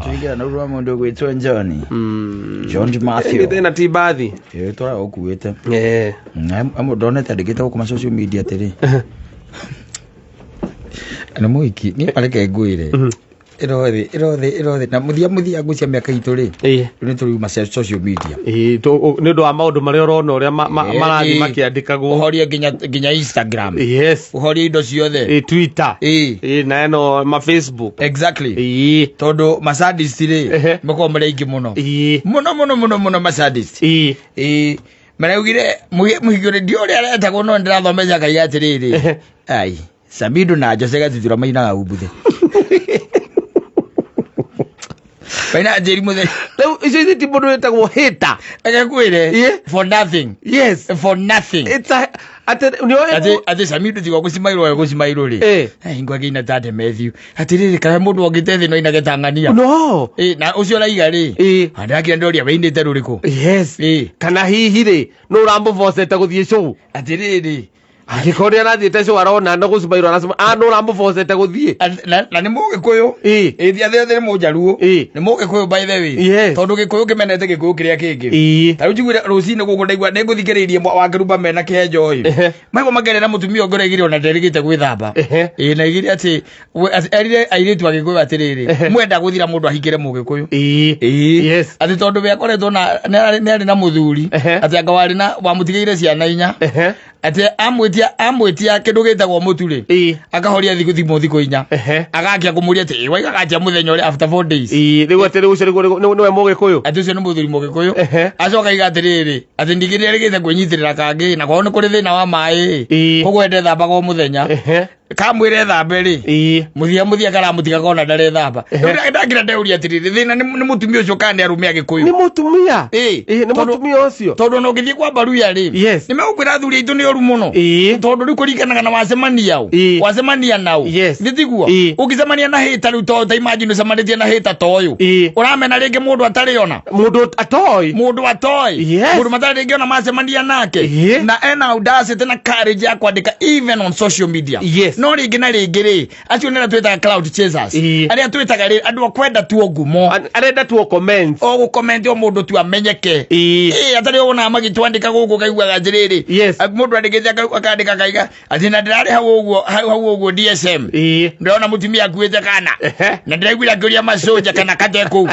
Tuingĩra na rwa mũndũ ũgwĩtwo John. John Matthew. Thĩna ti mbathi. Ĩĩ twara ũkuĩte. Eh. Amwe ndonete andĩkĩte gũkũ ma social media atĩrĩ. Nĩ mũhiki, niĩ mareke ngwĩre. Ĩrothĩ, ĩrothĩ, ĩrothĩ. Na mũthia mũthia ngũcia mĩaka itũ rĩ. Ĩĩ. Rĩu nĩ tũriuma social media. Ĩĩ, nĩ ũndũ wa maũndũ marĩa ũrona ũrĩa Ĩĩ. marathiĩ makĩandĩkagwo. Ũhorie nginya nginya Instagram. Yes. Ũhorie indo ciothe. Ĩĩ, Twitter. Ĩĩ. Ĩĩ, na ĩno ma Facebook. Exactly. Ĩĩ. Tondũ masadist rĩ, Ehe. makoragwo marĩ aingĩ mũno. Ĩĩ. Mũno mũno mũno mũno masadist. Ĩĩ. Ĩĩ. Maraugire mũhiki ũrĩa ndiũĩ ũrĩa aretagwo no nĩndĩrathomete akaiga atĩrĩrĩ. Ehe. Ai. Samido na Jose Gatutura mainaga umbuthe. Mainaga njĩri mũthenya. Rĩu icio ici ti mũndũ wĩtagwo hater. Reke ngwĩre. Ĩĩ. For nothing. Yes. For nothing. It's a atĩ nĩ ũĩ Atĩ atĩ Samido tiga gũcimairwo gũcimairwo rĩ. Ĩĩ. Ai ngwagĩina ta Demethiu. Atĩrĩrĩ kana mũndũ okĩte thĩ no ainage tang'ania. No. Ĩĩ na ũcio ũraiga rĩ. Ĩĩ. Ndakira ndoria wĩinĩte rũrĩkũ. Yes. Ĩĩ. Kana hihi rĩ nũ ũramũbocete gũthiĩ show? Atĩrĩrĩ. Angĩkorwo nĩ arathiĩte show arona no gũcimairwo aracima ah nũ ũramũbocete gũthiĩ? Na na nĩ mũgĩkũyũ. Ĩĩ. Ĩĩ ti atĩ nĩ mũnjaruo. Ĩĩ. Nĩ mũgĩkũyũ by the way. Yes. Tondũ gĩkũyũ kĩmenete gĩkũyũ kĩrĩa kĩngĩ. Ĩĩ. Ta rĩu njiguire rũcinĩ gũkũ ndaigua nĩ ngũthikĩrĩirie wakĩrumba mena kĩhenjo ĩ. Ehe. Maigua makerera mũtumia ũngĩ ũraigire ona nderĩgĩte gwĩthamba. Ehe. Ĩĩ na aigire atĩ atĩ erire airĩtu a gĩkũyũ atĩrĩrĩ Ehe. mwenda gũthira mũndũ ahikĩre mũgĩkũyũ. Ĩĩ. Ĩĩ. Yes. Atĩ tondũ we akoretwo na nĩ arĩ na mũthuri Ehe. atĩ anga warĩ na wamũtigĩire ciana inya Ehe. atĩ amwĩtia amwĩtia kĩndũ gĩtagwo mũtu rĩ Ĩĩ. akahoria thikũ thimũ thikũ inya Ehe. agakia kũmũria atĩ "Ĩ, waigaga atĩa mũthenya ũrĩa after 4 days Ĩĩ, rĩu atĩ rĩu ũcio nĩguo nĩwe mũgĩkũyũ. atĩ ũcio nĩ mũthuri mũgĩkũyũ Ehe. acoka aiga atĩrĩrĩ atĩ ningĩ nĩerĩgĩte kwĩnyitĩrĩra kangĩ na kwao nĩ kũrĩ thĩna wa maĩ Ĩĩ. koguo ndethambaga o mũthenya Ehe. kamwĩre thambe rĩ Ĩĩ. mũthia mũthia karamũtiga kona ndarethamba Ehe. Rĩu ndakira ndeuria atĩrĩrĩ thĩna nĩ nĩ mũtumia ũcio kana nĩ arũme agĩkũyũ Nĩ mũtumia. Ĩĩ. Ĩĩ, nĩ Tondũ- mũtumia ũcio. tondũ ona ũngĩthiĩ kwa baruya rĩ Yes. nĩ megũkwĩra athuri aitũ nĩ oru mũno Ĩĩ. tondũ rĩu kũringanaga na wacemania ũ Ĩĩ. wacemania nao Yes. nĩ tiguo Ĩĩ. ũngĩcemania na hĩta rĩu to ta imagine ũcemanĩtie na hĩta ta ũyũ Ĩĩ. ũramena rĩngĩ mũndũ atarĩ ona Mũndũ atoĩ. mũndũ atoĩ Yes. mũndũ matarĩ rĩngĩ ona macemania nake Ĩĩ. na ena audacity na courage ya kwandĩka even on social media Yes. no rĩngĩ na rĩngĩ rĩ acio nĩ arĩa twĩtaga cloud chasers Ĩĩ. arĩa twĩtaga rĩ andũ a kwenda tuo ngumo Arenda tuo comments. o gũkomenti o mũndũ tu amenyeke Ĩĩ. Ĩĩ, atarĩ wonaga magĩtwandĩka gũkũ kaiguaga atĩrĩrĩ Yes. Mũndũ andĩkĩte akandĩka akaiga atĩ na ndĩrarĩ hau ũguo hau hau ũguo DSM Ĩĩ. ndĩrona mũtumia akuĩte kana Ehe. na ndĩraiguire akĩũria macoja kana kate kũu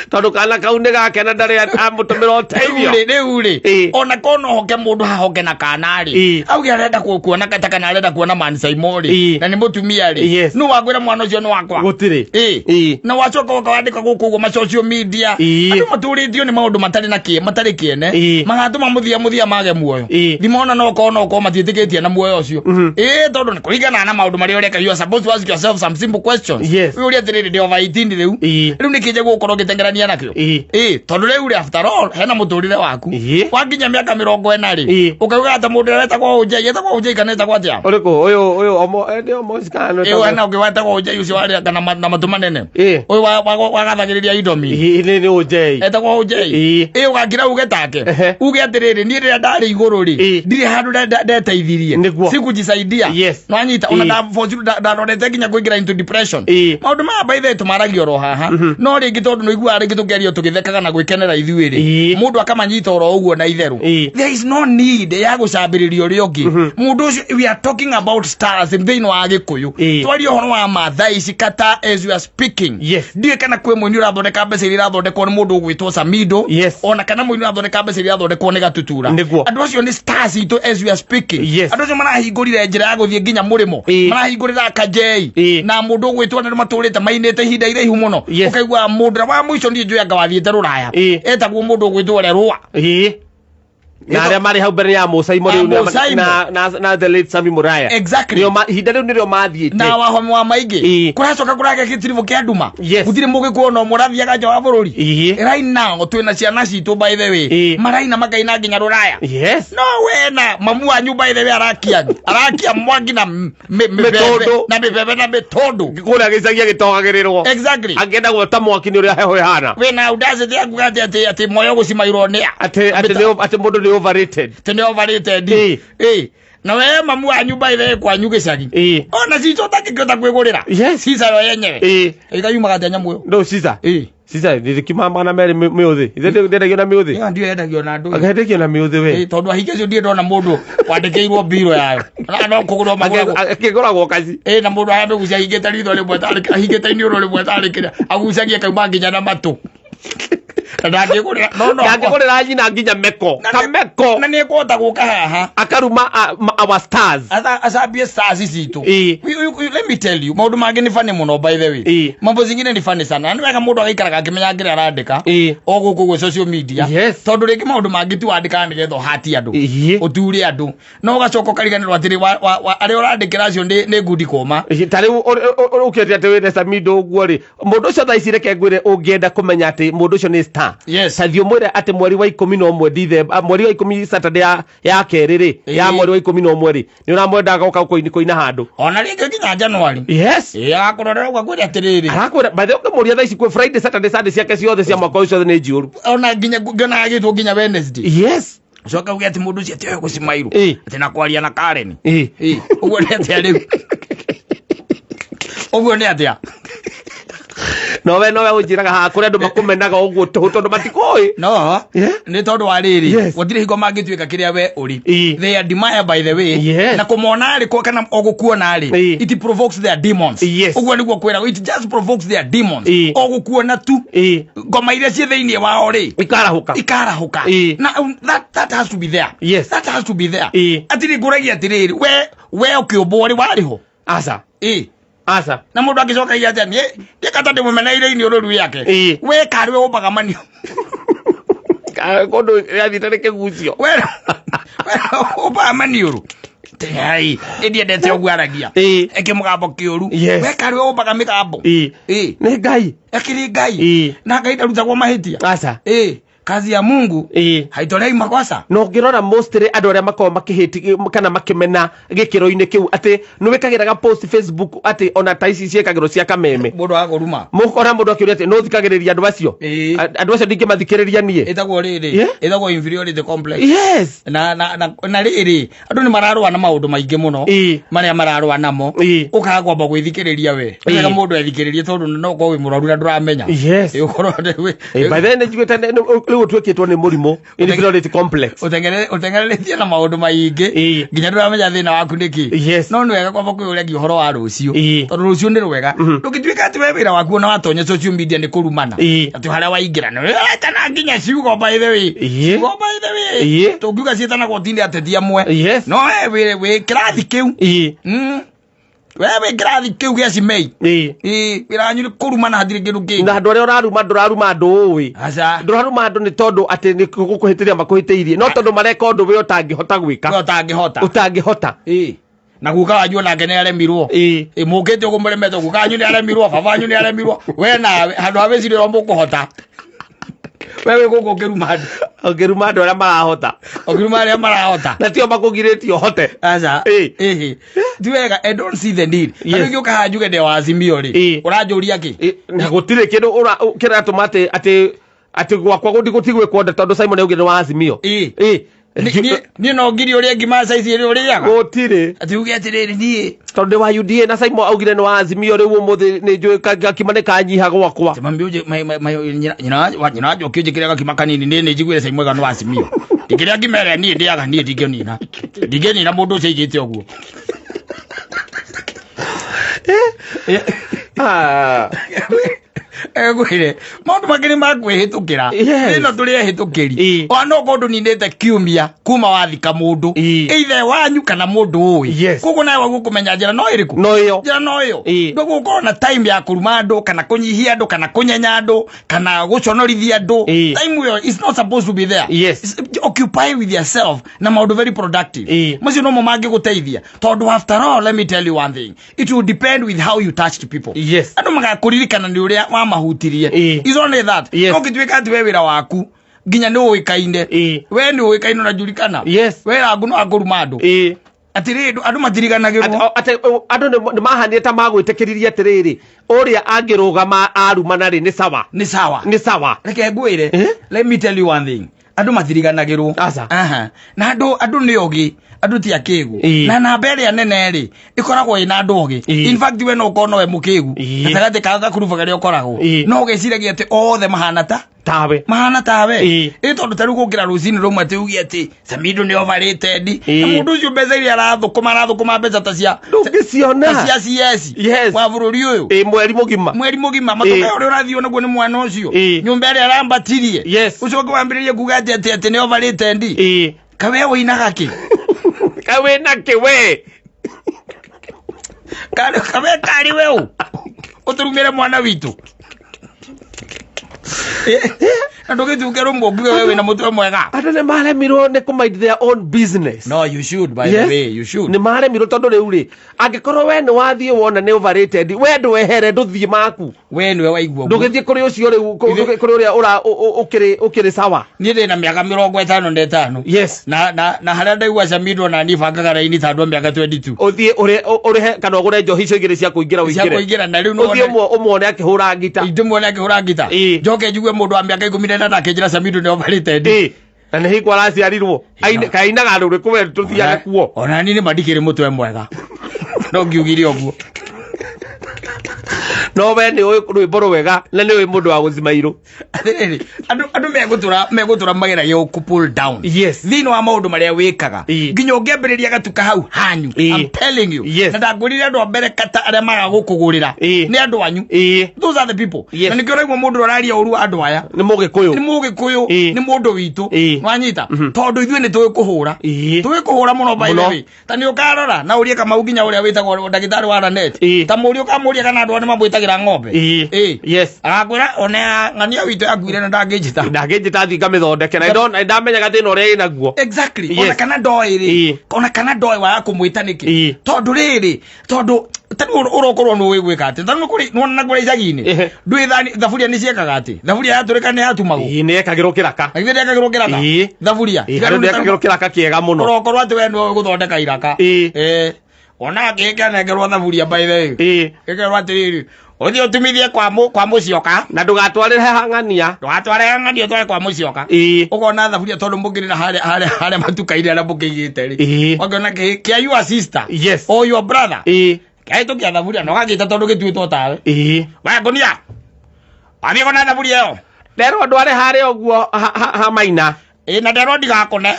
Tondũ kana kau nĩ gake na ndarĩ amũtũmĩra ũteithio. rĩu rĩ rĩu rĩ Ĩĩ. ona kona hoke mũndũ hahoke na kana rĩ Ĩĩ. auge arenda kuona kata kana arenda kuona mansaimo rĩ Ĩĩ. na nĩ mũtumia rĩ Yes. nũ wakwĩra mwana ũcio nĩ wakwa Gũtirĩ. Ĩĩ. Ĩĩ. na wacoka ũkawandĩka gũkũ ũguo ma social media Ĩĩ. andũ matũrĩtio nĩ maũndũ matarĩ na kĩ matarĩ kĩene Ĩĩ. magatũma mũthia mũthia mage muoyo Ĩĩ. thimona no korwo no korwo matiĩtĩkĩtie na muoyo ũcio Mhm. ĩĩ tondũ nĩ kũringana na maũndũ marĩa ũreka you are supposed to ask yourself some simple questions Yes. ũyũ ũrĩa atĩrĩrĩ ndĩ over 18 rĩu Ĩĩ. rĩu nĩkĩ njagĩrĩirwo gũkorwo ngĩtengerania nakĩo Ĩĩ. ĩĩ tondũ rĩu rĩ after all hena mũtũrĩre waku Ĩĩ. wakinya mĩaka 40 rĩ Ĩĩ. ũkauga atĩ mũndũ ũrĩa wetagwo ũnjai etagwo ũnjai kana etagwo atĩa Ũrĩkũ? Ũyũ ũyũ omo eh, nĩ omo kana nĩ ĩĩ hena ũngĩ wetagwo ũnjai ũcio warĩ anga na na matũ manene Ĩĩ. ũyũ wagathagĩrĩria indomi Ĩĩ, nĩ nĩ ũnjei. etagwo ũnjai Ĩĩ. ĩĩ ũgakira uge take Ehe. uge atĩrĩrĩ niĩ rĩrĩa ndarĩ igũrũ rĩ Ĩĩ. ndirĩ handũ ndeteithirie Nĩguo. sikujisaidia Yes. nwanyita ona Ĩĩ. ndarorete nginya kũingĩra into depression Ĩĩ. maũndũ maya by the way tũmaragia oro haha no rĩngĩ tondũ nĩ ũiguaga rĩngĩ tũkĩaria tũgĩthekaga na gwĩkenera ithuĩ rĩ Ĩĩ. mũndũ akamanyita oro ũguo na itherũ Ĩĩ. there is no need ya gũcambĩrĩria ũrĩa ũngĩ mũndũ ũcio we are talking about stars thĩinĩ wa gĩkũyũ Ĩĩ. twarie ũhoro wa ma thaa ici kata as we are speaking Yes. ndiũĩ kana kwĩ mũini ũrathondeka mbeca iria irathondekwo nĩ mũndũ ũgwĩtwo Samido Yes. ona kana mũini ũrathondeka mbeca iria irathondekwo nĩ Gatutura Nĩguo. andũ acio nĩ stars itũ as we are speaking Yes. andũ acio marahingũrire njĩra ya gũthiĩ nginya mũrĩmo Ĩĩ. marahingũrĩra Kajei Ĩĩ. na mũndũ ũgwĩtwo nĩ matũrĩte mainĩte ihinda iraihu mũno Yes. ũkaigua mũndũ ũrĩa wa mũico niĩ njũĩ anga wathiĩte rũraya Ĩĩ. etagwo mũndũ ũgwĩtwo Lerũa Ĩĩ. Na arĩa marĩ hau mbere ya Mũcaimo Ah, rĩu na- Mũcaimo. na na na the late Sami Muraya. Exactly. Nĩo ihinda rĩu nĩrĩo mathiĩte. na wahome wa maingĩ Ĩĩ. kũracoka kũragĩa gĩtiribũ kĩa nduma Yes. gũtirĩ mũgĩkũyũ ona ũmwe ũrathiaga nja wa bũrũri Ĩĩ. right now twĩna ciana citũ by the way Ĩĩ. maraina makaina nginya rũraya Yes. no wena mamu wanyu by the way arakia arakia mwaki na mĩbebe Mĩtũndũ. na mĩbebe na mĩtũndũ Kũrĩa gĩcagi agĩtogagĩrĩrwo. exactly Angĩenda gwota mwaki nĩ ũrĩa heho ĩhana. wĩna audacity ya kuga atĩ atĩ atĩ moyo gũcimairwo nĩ Atĩ atĩ nĩ atĩ mũndũ nĩ overrated. atĩ nĩ overrated Ĩĩ. ĩĩ Na we mamu wanyu by the way kwanyu gĩcagi. Ĩĩ. Ona cica ũtangĩkĩhota kwĩgũrĩra. Yes. Cica yo yenyewe. Ĩĩ. Ĩkayumaga atĩa nyamũ ĩyo? No Caesar. Ĩĩ. Caesar nĩrĩkiuma 200 mĩũthĩ. Ithe ndendagio na mĩũthĩ. Ĩyo ndio yendagio na andũ. Akendagio na mĩũthĩ we. Ĩĩ, tondũ ahiki acio ndirĩ ndona mũndũ wandĩkĩirwo mbiro yayo. Na no kũgũrwo magũragwo. Akĩgũragwo kaci. Ĩĩ na mũndũ aramĩgucia ahingĩte ritho rĩmwe tarĩ ahingĩte iniũrũ rĩmwe tarĩ kĩrĩa agucagia kauma nginya na matũ. Na ndangĩgũrĩra no no. Ndangĩgũrĩra nyina nginya meko. Kameko. Na nĩ ekũhota gũka haha. Akaruma our stars. Acambie stars citũ. Ĩĩ. Let me tell you, maũndũ mangĩ nĩ funny mũno by the way. Ĩĩ. Mambo zingine ni funny sana. Na nĩ wega mũndũ agaikaraga akĩmenyaga kĩrĩa arandĩka. Ĩĩ. O gũkũ ũguo social media. Yes. Tondũ rĩngĩ maũndũ mangĩ ti wandĩkaga nĩgetha ũhatie andũ. Ĩĩ. Ũture andũ. No ũgacoka ũkariganĩrwo atĩrĩ arĩa ũrandĩkĩra acio nĩ ngundi kũma. Ĩĩ, ta rĩu ũkĩte atĩ wĩna Samido ũguo rĩ mũndũ ũcio thaa ici reke ngwĩre ũngĩenda kũmenya atĩ mũndũ ũcio nĩ star Yes. ta thiĩ ũmwĩre atĩ mweri wa 11 Dithemba mweri wa 10 Saturday ya kerĩ rĩ ya Ĩĩ. mweri wa 11 rĩ nĩ ũramwenda agoka kũina handũ. Ona rĩngĩ nginya January. Yes. Ĩĩ agakũrorera ũguo akwĩre atĩrĩrĩ. Arakwĩra by the way ũngĩmũria thaa ici kwĩ Friday Saturday Sunday ciake ciothe cia mwaka ũyũ ciothe nĩ njiyũru. Ona nginya ngĩonaga agĩtwo nginya Wednesday. Yes. Coka uge atĩ mũndũ ũcio atĩ oe gũcimairwo. Ĩĩ. Atĩ na kwaria na Karen. Ĩĩ. Ĩĩ, ũguo nĩ atĩa rĩu? Ũguo nĩ atĩa? Nowe nowe ũnjĩraga haha kũrĩ andũ makũmenaga ũguo tũhũ tondũ matikũĩ. No, Yeah. nĩ tondũ wa rĩrĩ, Yes. gũtirĩ hingo mangĩtuĩka kĩrĩa we ũrĩ. Ĩĩ. They admire by the way. Yes. Na kũmona rĩ kana o gũkuona rĩ, Ĩĩ. it provokes their demons. Yes. Ũguo nĩguo kwĩragwo, it just provokes their demons. Ĩĩ. O gũkuona tu. Ĩĩ. Ngoma iria ciĩ thĩinĩ wao rĩ, Ikarahũka. ikarahũka. Ĩĩ. Na that has to be there. Yes. That has to be there. Ĩĩ. Atĩrĩ ngũragia atĩrĩrĩ, we ũkĩũmbwo rĩ warĩ ho? Aca. Ĩĩ. Aca. Na mũndũ angĩcokagia atĩa niĩ ndĩkata ndĩmũmeneire iniũrũ rĩu yake. Ĩĩ. We karĩ we ũmbaga manio. Kũndũ yathiĩte nĩ kĩgucio. We ũmbaga maniũrũ. Ai, niĩ ndiendete ũguo aragia. Ĩĩ. Eke mũgambo kĩũru. Yes. We karĩ we ũmbaga mĩgambo. Ĩĩ. Ĩĩ. Nĩ Ngai. Akĩrĩ Ngai. Ĩĩ. Na Ngai ndarutagwo mahĩtia. Aca. Ĩĩ. Kazi ya Mungu Ĩĩ. haitolei makosa. Na ũngĩrora mostly andũ arĩa makoragwo makĩhĩti kana makĩmena gĩkĩro-inĩ kĩu atĩ nĩ wĩkagĩra ga post Facebook atĩ ona ta ici ciĩkagĩrwo cia kameme. Mũndũ agakũruma. Mũkora mũndũ akĩũria atĩ no ũthikagĩrĩria andũ acio. Ĩĩ. Andũ acio ndingĩmathikĩrĩria niĩ. Ĩtagwo rĩrĩ. Yeah. Ĩtagwo inferiority complex. Yes. Na rĩrĩ andũ nĩ mararũa na maũndũ maingĩ mũno Ĩĩ. marĩa mararũa namo Ĩĩ. ũkaga kwamba gwĩthikĩrĩria we Ĩĩ. wega mũndũ ethikĩrĩrie tondũ no ũkorwo wĩ mũrwaru na ndũramenya Yes. Ĩĩ, ũkorwo Ĩĩ, by then nĩnjiguĩte rĩu ũtuĩkĩtwo nĩ mũrimũ inferiority complex. Ũteng'ereretie na maũndũ maingĩ Ĩĩ. nginya ndũramenya thĩna waku nĩkĩ. Yes. No nĩ wega kwamba kwĩyũragia ũhoro wa rũciũ Ĩĩ. tondũ rũciũ nĩ rwega. Ndũngĩtuĩka atĩ we wĩra waku ona watonya social media nĩ kũrumana Ĩĩ. atĩ harĩa waingĩra nĩ wetana nginya ciugo by the way. Ĩĩ. Ciugo by the way. Ĩĩ. Tũngiuga ciĩtanagwo tinde ateti amwe. Yes. No we wĩ kĩrathi kĩu. Ĩĩ. We wĩ kĩrathi kĩu gĩa cimei. Ĩĩ. Ĩĩ, wĩra wanyu nĩ kũrumana hatirĩ kĩndũ kĩngĩ. Na andũ arĩa ũraruma ndũraruma andũ ũĩ. Aca. Ndũraruma andũ nĩ tondũ atĩ nĩ gũkũhĩtĩria makũhĩtĩirie no tondũ mareka ũndũ we ũtangĩhota gwĩka. We ũtangĩhota. Ũtangĩhota. Ĩĩ. Na guka wanyu onake nĩ aremirwo. Ĩĩ. Ĩĩ, mũkĩte ũguo mũremetwo guka wanyu nĩ aremirwo, baba wanyu nĩ aremirwo. We nawe handũ ha wĩcirie ũrĩa mũkũhota. We wĩ gũkũ ũkĩruma andũ. Ũngĩruma andũ arĩa marahota. Ũkĩruma arĩa marahota. Na tio makũgirĩtie ũhote. Aca. Ĩĩ. Ĩhĩ. Ti wega, I don't see the need. Yes. Rĩu ngĩũka haha njuge ndĩ wa Azimio rĩ. Ĩĩ. Ũranjũria kĩ? Ĩ, na gũtirĩ kĩndũ kĩratũma atĩ gwakwa gũtigwĩkwo nda tondũ Simon augire nĩ wa Azimio. Ĩĩ. Ĩĩ. Niĩ no ngiri ũrĩa ngima size ĩrĩa ũrĩaga. Gũtirĩ. Atĩ uge atĩrĩrĩ niĩ. Tondũ nĩ wa UDA na Simon augire nĩ wa Azimio rĩu ũmũthĩ nĩ njũĩ gakima nĩ kanyiha gwakwa. Mami uje nyina wa Njoki ũnjĩkĩre gakima kanini niĩ nĩ njiguire Simon mwega nĩ wa Azimio. Ndingĩrĩa ngima ĩrĩa niĩ ndĩaga niĩ ndingĩnina. Ndingĩnina mũndũ ũcio aigĩte ũguo. Ah. Ngwĩre maũndũ mangĩ nĩ makwĩhĩtũkĩra. Yes. Ĩno tũrĩ ehĩtũkĩri. Ĩĩ. Ona no ũkorwo ndũninĩte kiumia kuma wathika mũndũ. Ĩĩ. Either wanyu kana mũndũ ũĩ. Yes. Koguo nawe waguo kũmenya njĩra no ĩrĩkũ? No ĩyo. Njĩra no ĩyo. Ĩĩ. Ndũgũkorwo na time ya kũruma andũ kana kũnyihia andũ kana kũnyenya andũ kana gũconorithia andũ. Ĩĩ. Time ĩyo is not supposed to be there. Yes. Occupy with yourself na maũndũ very productive. Ĩĩ. Macio nomo mangĩgũteithia. Tondũ after all, let me tell you one thing. It will depend with how you touched people. Yes. Andũ magakũririkana nĩ ũrĩa wamahutirie. Ĩĩ. It's only that. Yes. No ngĩtuĩka atĩ we wĩra waku nginya nĩ ũĩkaine. Ĩĩ. We nĩ ũĩkaine ũnajulikana. Yes. We rangu no akũruma andũ. Ĩĩ. Atĩrĩrĩ andũ matiriganagĩrwo. Atĩ andũ nĩ mahanire ta magwĩtĩkĩririe atĩrĩrĩ ũrĩa angĩrũgama arumana rĩ nĩ sawa. Nĩ sawa. Nĩ sawa. Reke ngwĩre. Eh? Let me tell you one thing. Andũ matiriganagĩrwo. Aca. Aha. Na andũ nĩ ogĩ, andũ ti akĩgu. Ĩĩ. Na namba ĩrĩa nene rĩ, ĩkoragwo ĩna andũ ogĩ. Ĩĩ. In fact we no ũkorwo nowe mũkĩgu. Ĩĩ. Gatagatĩ ka gakuruba karĩa ũkoragwo. Ĩĩ. No ũgeciragia atĩ othe mahana ta Tawe. Mahana tawe. Ĩĩ. Ĩ tondũ ta rĩu gũkĩra rũcinĩ rũmwe atĩ uge atĩ Samido nĩ overrated. Ĩĩ. Na mũndũ ũcio mbeca iria arathũkũma mbeca ta cia Ndũngĩciona. ta cia CS Yes. wa bũrũri ũyũ. Ĩ mweri mũgima. Mweri mũgima matũka Ĩĩ. ũrĩa ũrathiĩ naguo nĩ mwana ũcio. Ĩĩ. Nyũmba ĩrĩa arambatirie. Yes. Ũcoke wambĩrĩrie kuga atĩ nĩ overrated. Ĩ. Kawe ũinaga kĩ? Kawe na kĩ we. Kawe karĩ we ũ? Ũtũrumĩre mwana witũ. Na ndũgĩtuke rũmwe ũngiuge we wĩna mũtwe mwega. Andũ nĩ maremirwo nĩ kũ mind their own business. No, you should, by the Yes. way, you should. Nĩ maremirwo tondũ rĩu rĩ, angĩkorwo we nĩ wathiĩ wona nĩ overrated, we ndwehere ndũthiĩ maku. We nĩwe waigua ũguo. Ndũgĩthiĩ kũrĩ ũcio rĩu kũrĩ ũrĩa ũra ũkĩrĩ sawa. Niĩ ndĩna mĩaka 55. Yes. Na harĩa ndaigua Samido na niĩ bangaga raini ta andũ a mĩaka 22. Ũthiĩ ũrĩhe kana ũgũre njohi icio igĩrĩ cia kũingĩra Cia ũingĩre. kũingĩra na rĩu Ũthiĩ ũmuone akĩhũra ngita. Ndĩmuone akĩhũra ngita. Ĩĩ. Njoke njigue mũndũ wa mĩaka 18 akĩnjĩra Samido nĩ overrated. Ĩ. Na nĩ hingo araciarirwo. Kainaga rũrĩkũ we tũthiage kuo. Ona niĩ nĩ mandikĩrĩ mũtwe mwega. No ngiugire ũguo. No we nĩ ũĩ rwĩmbo rwega na nĩ ũĩ mũndũ wa gũcima irũ. Atĩrĩrĩ, andũ megũtũra mageragia gũkũ pull down. Yes. Thĩinĩ wa maũndũ marĩa wĩkaga. Ĩĩ. Nginya ũngĩambĩrĩria gatuka hau hanyu. Ĩĩ. I'm telling you. Yes. Na ndangũrire andũ a mbere kata arĩa magaga gũkũgũrĩra. Ĩĩ. Nĩ andũ anyu. Ĩĩ. Those are the people. Yes. Na nĩkĩo ũraigua mũndũ ũraria ũru wa andũ aya. Nĩ mũgĩkũyũ. Nĩ mũgĩkũyũ, Ĩĩ. nĩ mũndũ witũ. Ĩĩ. Wanyita? Tondũ ithuĩ nĩ tũĩ kũhũra. Ĩĩ. Tũĩ kũhũra mũno by the Mũno. way. Ta nĩ ũkarora na ũrie Kamau nginya ũrĩa wĩtagwo ndagĩtarĩ wa Ranet. Ĩĩ. Ta mũrie ũkamũria kana andũ aya nĩ mamwĩtagĩra ng'ombe. Ĩĩ. Ĩĩ. Yes. Agakwĩra ona ng'ania witũ yakuire na ndangĩnjĩta. Ndangĩnjĩta thiĩ ngamĩthondeke na ndamenyaga thĩna ũrĩa ĩnaguo. Exactly. Yes. Ona kana ndoĩ rĩ. Ĩĩ. Ona kana ndoĩ waga kũmwĩta nĩkĩ. Ĩĩ. Tondũ rĩrĩ, tondũ ta rĩu ũrokorwo nĩ ũĩ gwĩka atĩ. Ta rĩu nĩ kũrĩ nĩwona na kũrĩa icagi-inĩ. Ehe. Ndũĩ thaburia nĩ ciekaga atĩ. Thaburia yatũrĩka nĩ yatumagwo. Ĩĩ nĩ yekagĩrwo kĩraka. Na githĩ ndĩekagĩrwo kĩraka? Ĩĩ. Thaburia. Ĩĩ harĩ ũndũ yekagĩrwo kĩraka kĩega mũno. Ũrokorwo atĩ we nĩwe ũgũthondeka iraka. Ĩĩ. Ĩĩ. Ona ngĩkanengerwo thaburia by the way. Ĩĩ. Ĩkerwo atĩrĩrĩ, ũthiĩ ũtumithie kwa mũcioka. Na ndũgatwarĩre hang'ania. Ndũgatware ng'ania ũtware kwa mũcioka. Ĩĩ. Ũkona thaburia tondũ mũkĩrĩ na harĩa matuka-inĩ harĩa mũkĩigĩte rĩ. Ĩĩ. Ũngĩona kĩa your sister. Yes. Or your brother. Ĩĩ. Kĩahĩtũkia thaburia na ũgagĩta tondũ gĩtuĩtwo tawe. Ĩĩ. We ngũnia. Wathiĩ kũna thaburia ĩyo. Nderwo ndware harĩa ũguo ha maina. Ĩĩ na nderwo ndigakũne.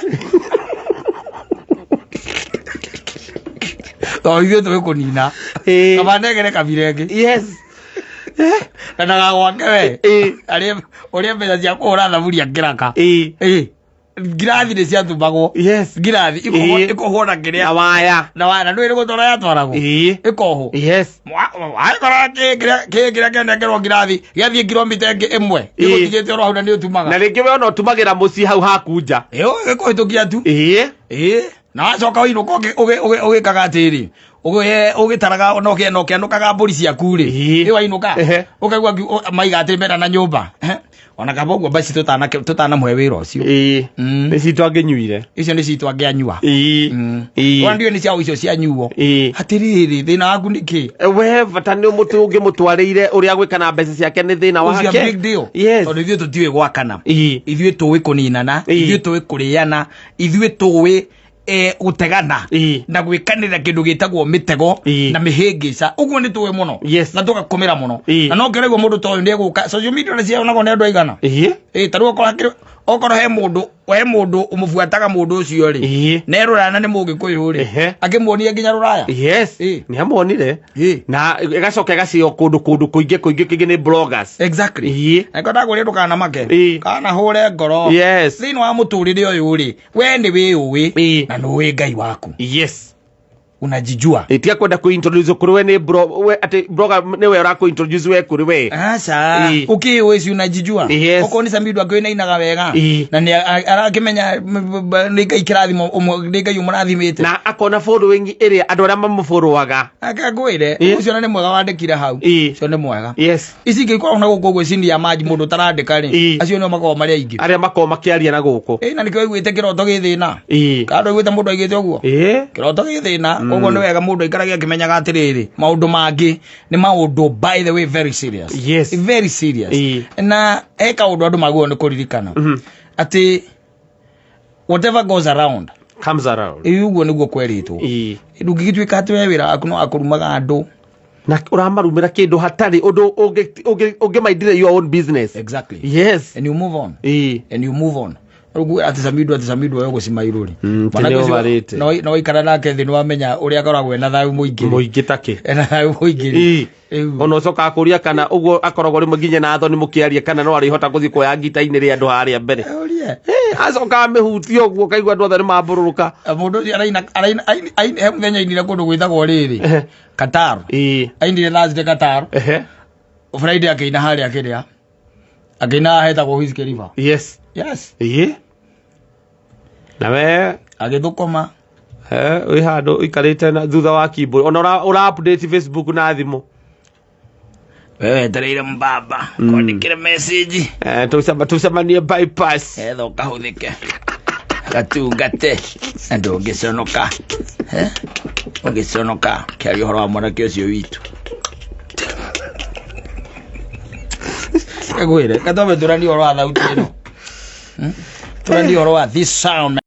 Tondũ ithuĩ tũĩ kũnina. Ĩĩ. Kaba nengere kabira ĩngĩ. Yes. Na ndagagwake we. Ĩĩ. Arĩe ũrĩe mbeca cia kũhũra thaburia kĩraka. Ĩĩ. Ĩĩ. Ngirathi nĩ ciatumagwo. Yes. Ngirathi Ĩĩ. ĩkohwo na kĩrĩa. Na waya. Na waya na ndũĩ nĩ gũtwara yatwaragwo. Ĩĩ. Ĩkohwo. Yes. Wagĩkora kĩrĩa kĩanengerwo ngirathi gĩathiĩ kilomita ĩngĩ ĩmwe Ĩĩ. gĩgũtigĩte oro hau na nĩ ũtumaga. Na rĩngĩ we ona ũtumagĩra mũciĩ hau haku nja. Ĩĩ gĩkũhĩtũkia tu. Ĩĩ. Ĩĩ. Na wacoka wainũka ũgĩkaga atĩrĩ ũgĩtaraga na ũkĩanũkaga mbũri ciaku rĩ. Ĩĩ. Ĩ wainũka Ehe. ũkaigua maiga atĩ mena na nyũmba. Ehe. Ona kaba ũguo basi tũtanamũhe wĩra ũcio. Ĩĩ. Mm. Nĩ citũ angĩnyuire. Icio nĩ citũ angĩanyua. Ĩĩ. Mm. Ĩĩ. Ona ndiũĩ nĩ ciao icio cianyuo. Ĩĩ. Atĩrĩrĩ thĩna waku nĩ kĩ? We bata nĩ mũtũ ũngĩmũtwarĩire ũrĩa gwĩka na mbeca ciake nĩ thĩna Ũcio wake. big deal. Yes. Tondũ ithuĩ tũtiũĩ gwakana. Ĩĩ. Ithuĩ tũĩ kũninana, Ĩĩ. ithuĩ tũĩ kũrĩana, ithuĩ tũĩ gũtegana Ĩĩ. na gwĩkanĩra kĩndũ gĩtagwo mĩtego Ĩĩ. na mĩhĩngĩca ũguo nĩ tũĩ mũno Yes. na tũgakũmĩra mũno Ĩĩ. na no kĩraigua mũndũ ta ũyũ nĩ egũka social media nĩ cionagwo nĩ andũ aigana. Ĩĩ. Ĩĩ, ta rĩu okorwo he mũndũ ũmũbuataga mũndũ ũcio rĩ Ĩĩ. ne rũraya na nĩ mũgĩkũyũ rĩ Ehe. akĩmuonia nginya rũraya. Yes. Ĩĩ. Nĩ amuonire. Ĩĩ. Na ĩgacoka ĩgacio kũndũ kũingĩ nĩ bloggers. Exactly. Ĩĩ. Angĩkorwo ndagwĩrire ndũkanamake Ĩĩ. kana hũre ngoro. Yes. Thĩinĩ wa mũtũrĩre ũyũ rĩ we nĩ wĩũĩ Ĩĩ. na nĩ ũĩ Ngai waku. Yes. Unajijua. Ĩĩ, tiga kwenda kũ-introduce kũrĩ we nĩ bro we atĩ blogger nĩwe ũrakũ-introduce we kũrĩ we. Aca. Ĩĩ. Ũkĩũĩ si unajijua. Yes. Okorwo nĩ Samido akĩũĩ nainaga wega. Ĩĩ. Na nĩ arakĩmenya nĩ Ngai kĩrathimo nĩ Ngai ũmũrathimĩte. Na akona following ĩrĩa andũ arĩa mamũbũrũaga. Ake ngwĩre Ĩĩ. ũcio na nĩ mwega wandĩkire hau. Ĩĩ. Ũcio nĩ mwega. Yes. Ici ingĩ ikoragwo na gũkũ ũguo cini ya maji mũndũ ũtarandĩka rĩ. Ĩĩ. Acio nĩo makoragwo marĩ aingĩ. Arĩa makoragwo makĩaria na gũkũ. Ĩĩ na nĩkĩo ũiguĩte kĩroto gĩ thĩna. Ĩĩ. Kana ndũiguĩte mũndũ aigĩte ũguo? Ĩĩ. Kĩroto gĩ thĩna. Koguo nĩ wega mũndũ aikarage akĩmenyaga atĩrĩrĩ maũndũ mangĩ nĩ maũndũ by the way very serious. Yes. Very serious. Ĩĩ. Na he kaũndũ andũ magĩrĩirwo nĩ kũririkana. Mhm. Atĩ Whatever goes around comes around. Ĩ, ũguo nĩguo kwerĩtwo. Ĩĩ. Ndũngĩgĩtuĩka atĩ we wĩra waku no akũrumaga andũ. Na ũramarumĩra kĩndũ hatarĩ ũndũ ũngĩmaindire your own business. Exactly. Yes. And you move on. Ĩĩ. And you move on. Rĩu atĩ Samido, atĩ Samido we gũcima irũri. Ti nĩ ũbarĩte. No waikara nake thĩ nĩwamenya ũrĩa akoragwo ena thayũ mũingĩ rĩ. Mũingĩ takĩ. Ena thayũ mũingĩ rĩ. Ĩĩ. Rĩu Ona ũcokaga kũria kana ũguo akoragwo rĩmwe nginya na thoni mũkĩaria kana no arĩhota gũthiĩ kuoya ngita-inĩ rĩa andũ harĩa mbere. Ũrie. Acokaga mĩhutie ũguo kaigua andũ othe nĩ mambũrũrũka. Mũndũ ũcio araina araina he mũthenya ainire kũndũ gwĩtagwo rĩrĩ Qatar. Ĩĩ. Ainire Thursday Qatar. Ehe. Friday akĩina harĩa kĩrĩa. Akĩina hetagwo Whiskey River. Yes. Yes. Ĩĩ. Na we Agĩthũkũma. Wĩ handũ ũikarĩte na thutha wa keyboard ona ũra update Facebook na thimũ. Wewe wetereire mbaba kwandĩkĩre message. Tũcemanie bypass. Etha ũkahũthĩke gatungate na ndũngĩconoka. Eh? Ũngĩconoka kĩaria ũhoro wa mwanake ũcio witũ. Ngwĩre katwambe tũranie ũhoro wa thauti ĩno. Tũranie ũhoro wa this sound.